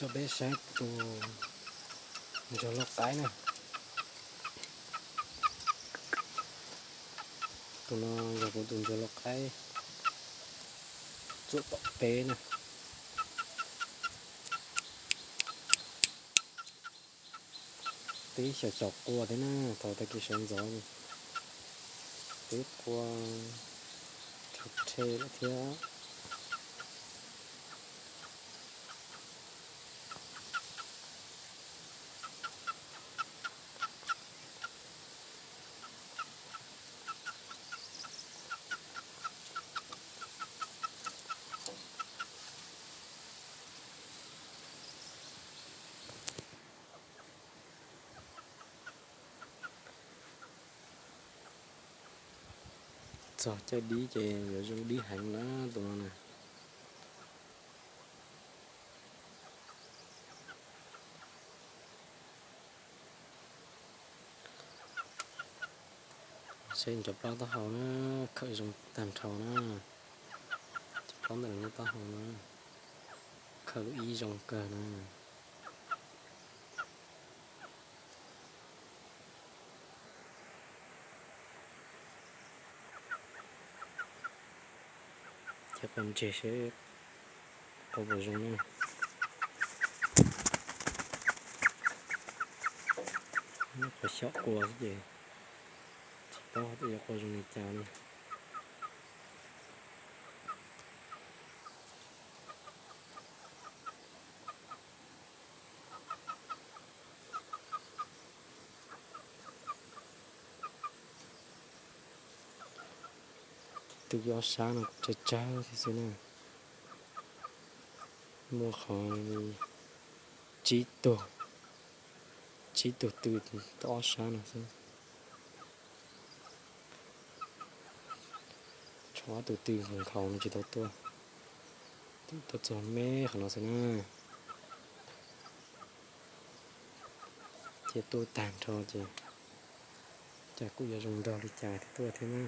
Coj peb saib tus ntsuag lauj qaib na. Tus no yog kuv tus ntsuag lauj qaib txuam tom peb na. Twb xyaum xyaum qua thiab na, thaum tag kis sawv ntxov twb qua rhe lawm thiab. Txog caij dib ces yuav zoo dib heev na tus no na. Saib cov plaub taub hau na, khawm zoo tag nrho na. Cov plaub ntawm lub taub hau na, khawm lub ib zoo kawg na. Ces qua ntseg seb qua puas zoo na. Nyob qhov xyaum qua xwb ces tsis paub tias yuav qua zoo li cas li. Tus ob sab no kuj tsawg tsawg thiab xwb na. Muaj qhov li tsib tug, tsib tug tw tau ob sab no xwb. Tshuav ob tug tw nkhaus no tsis tau tuaj, tuaj txog me qhov no xwb na. Ces tuaj tag nrho ces cas kuj yuav zoo nraug li cas thiaj tuaj thiab na.